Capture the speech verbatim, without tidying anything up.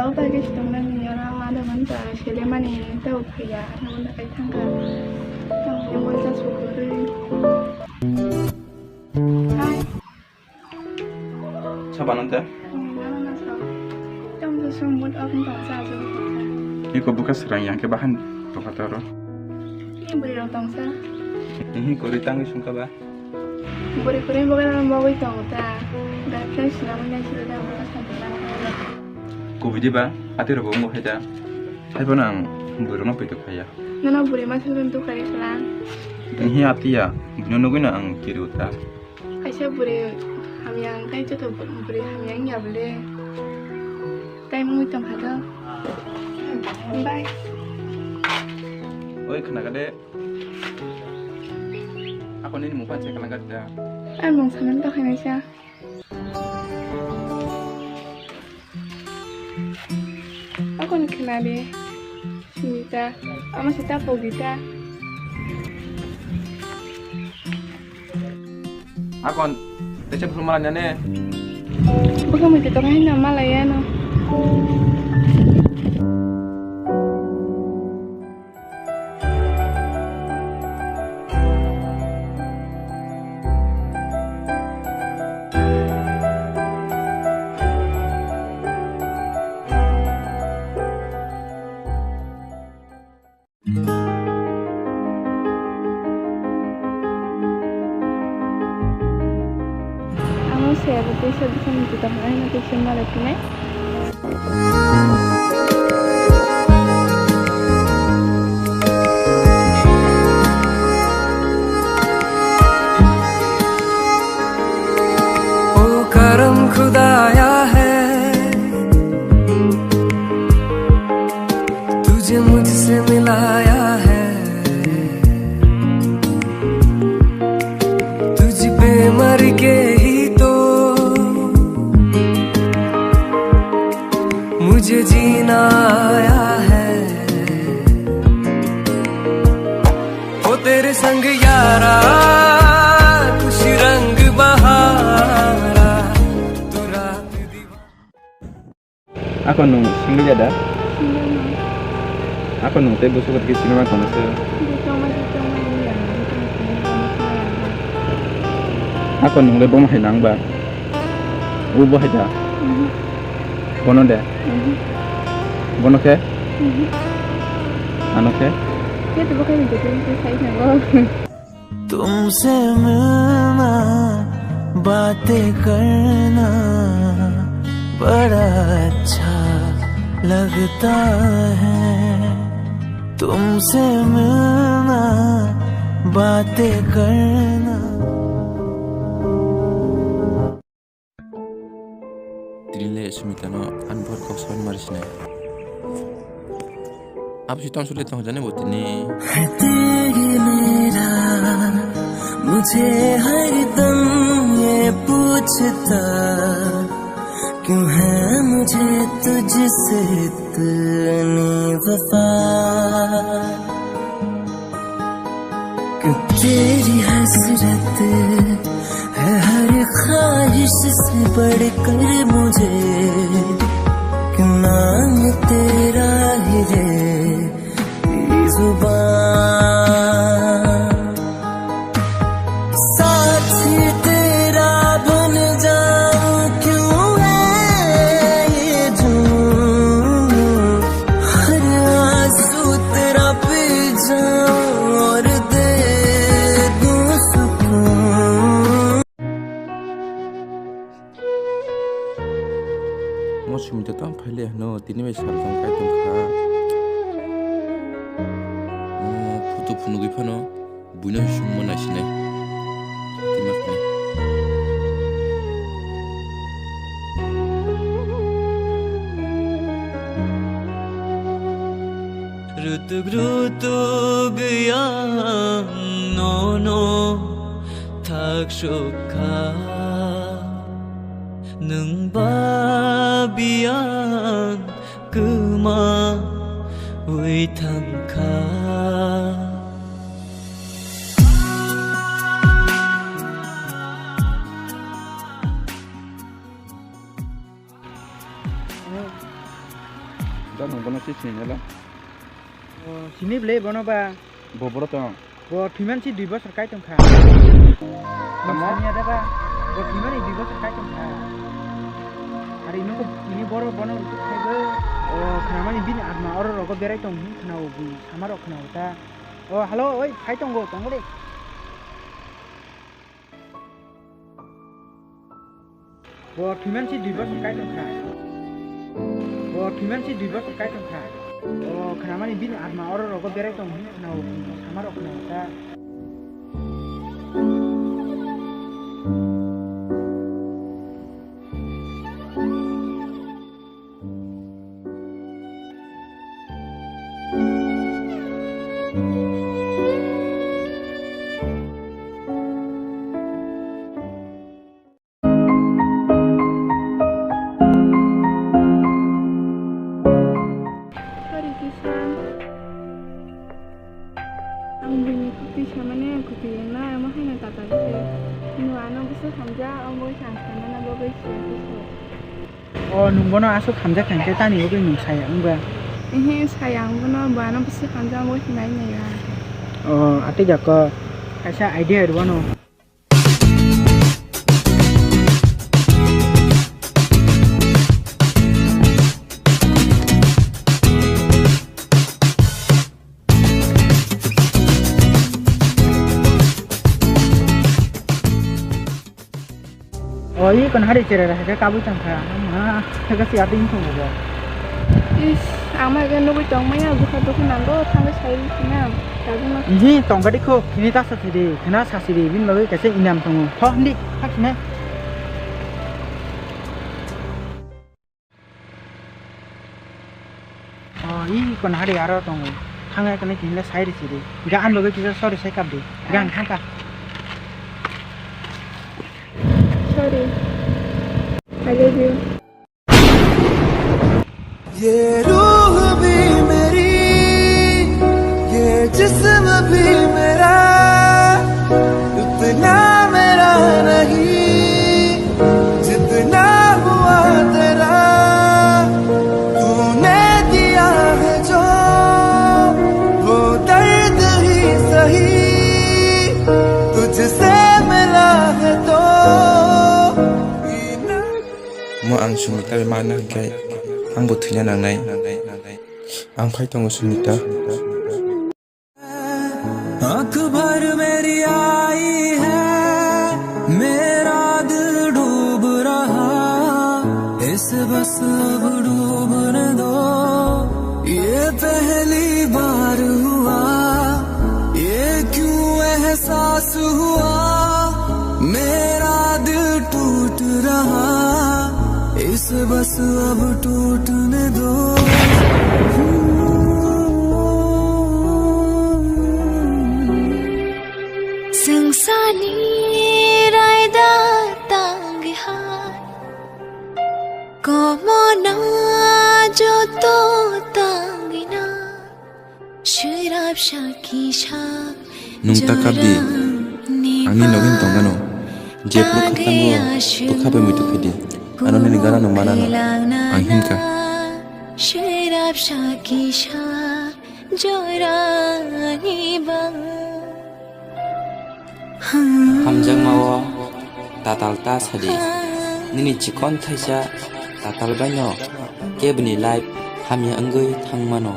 Opa ke sitong nang ni ora ma da man ta sele mani ta uphaya na man ta kai thang ka. Tang yang wal ta su ko re. Hai. Saba nang ta? Tang ta sung mut ok ta sa ju. Iko buka serang yang ke bahan to kata ro. Ini beri rong tong sa. Ini kori tang sung ka ba? Bwrwi kwrwi bwkha bagwi tongo ta. Dak khe sinamwi nai sidi da bwkha sampli nang khe. Kubui diba? Ati rogo wngbo hai da. Hai bono ang bwrwi rokno poito khaya. Nono bwrwi masa jon tu kari klan. Hiya atiya. Bino nugwi no ang kiri uta. Kaisa bwrwi hamya wngkhe joto bwrwi hamya wngya bwle. Tai mungwi tongkha do. Bye. Oi khna kade. Ako nini mung pan se kana gada. Ang mung sanan ta khainai sa. Ako ni khna de. Sita. Ama sita pogita. Akon teche phuru malai nane. Bwkha mui te tong hai na malai ya no. Amo se abo teisa bwsani juda hwnwi no teisa malai phinai. ओ करम खुदाया है, तुझे मुझसे मिलाया है। तुझ पे मर के ही तो मुझे जीना आया है। ओ तेरे संग यारा, खुशी रंग बहारा, तू रात दीवाना। Ako nung singli ya da? Singli no. Ako nung tei busu kotki sinima kono se? Bukama di tongma ya, bukama di tongma ya. Ako nung le bomo hai nang ba? Ubo hai da? Mhm. Bono de? Mhm. Bono khe? Mhm. Ano khe? Khe to bo khe ni jete ni sai thango. तुमसे मिलना, बातें करना बड़ा अच्छा लगता है। तुमसे मिलना, बातें करना। Tini le Sumitano ani bohrok kok sabai mari sinai. Abo si tonsuk le tong jani bo tini. है तेरी मेरा, मुझे हर दम ये पूछता, क्यों है मुझे तुझसे इतनी वफा। क्यों तेरी हसरत है हर ख्वाहिश से बढ़कर मुझे, क्यों नाम तेरा ही रे बेजुबान। साथी तेरा बन जाऊं, क्यों है ये जुनून? हर आंसू तेरा पी जाऊं और दे दूं सुकून। Mo Sumita tamo phaile hwno, tini bai sal tong kai tong kha. Mo photo phunugwi phano buino summo naisinai. Tini ma khnai. Rutuk rutuk yang nono thak sukha. Nwng ba biyang kwmawi thangkha. Sini lo. O, sini ble bono ba. Bo boro tong. Bo thwiman si dui bosor kai tong kha. Tamo? Sini ada ba. Bo thwimani dui bosor kai tong kha. Ari nuko ini boro bono utuk khai bo. O, khnamani bini atma oro rogo berai tong hin khnao bui samaro khnao ta. O, hello, oi, phai tongo, tongo de. Bo thwiman si dui bosor kai tong kha. Bo thwiman si dui bosor kai tong kha. O, khnamani bini atma oro rogo berai tong hin khnao, samaro khnao ta. Sorry, Kisan. Ang bini khukti samani ang khukti wngna, amo haino tata khe. Nwng ano bwswk hamjak, amo wngkha ang sanana bagwi siya khe sok. O, nwng bono aswk hamjak kha hwnkhe tani bagwi nwng saya wngba? Ehe, saya ang bono, bo ano bwswk hamjak, amo wngkha nai nai ya. O, atwi jako kaisa idea rwano. O, i kon hari chere hai khe kabui tang kha. Ma, thaka si ating thung bo. Is, ama ga nugui tong maya, bukha dukha nango, thangwi sai ri sina. Tabuk ma. Ihi, tong gadi kho, kini ta sa sidi, khena sa sidi, bin bagwi kaisa inam tongo. Tho, hindi, thak sina. O, i kon hari aro tongo. Thangna kani kinle sai ri sidi. Ga an loge kisa sorry sai kap di. Ga an thangka. Sorry. I love you. ये रूह भी मेरी, ये जिस्म भी मेरा, उतना मेरा नहीं, जितना हुआ तेरा, तूने दिया है जो, वो दर्द ही सही, तुझसे मिला है तो। Mo ang Sumita bai mana hwnkhe, ang bo thwina nangnai. Ang phai tongo Sumita. आंख भर मेरी आई है, मेरा दिल डूब रहा, इसे बस अब डूबने दो। ये पहली बार हुआ, ये क्यों एहसास हुआ, मेरा दिल टूट रहा, इसे बस अब टूटने दो। Sengsa ni raida tangha, komona joto tangina. Nwng ta kap di, ani nogin tong gano. Jephuru khatango bwkha bai muitu khaidi, ano nini ganano manano, ang hinkha. Hamjakmao tatal ta sadi, nini chikon thaisa tatal baino kebni life hamya wngwi thangmano.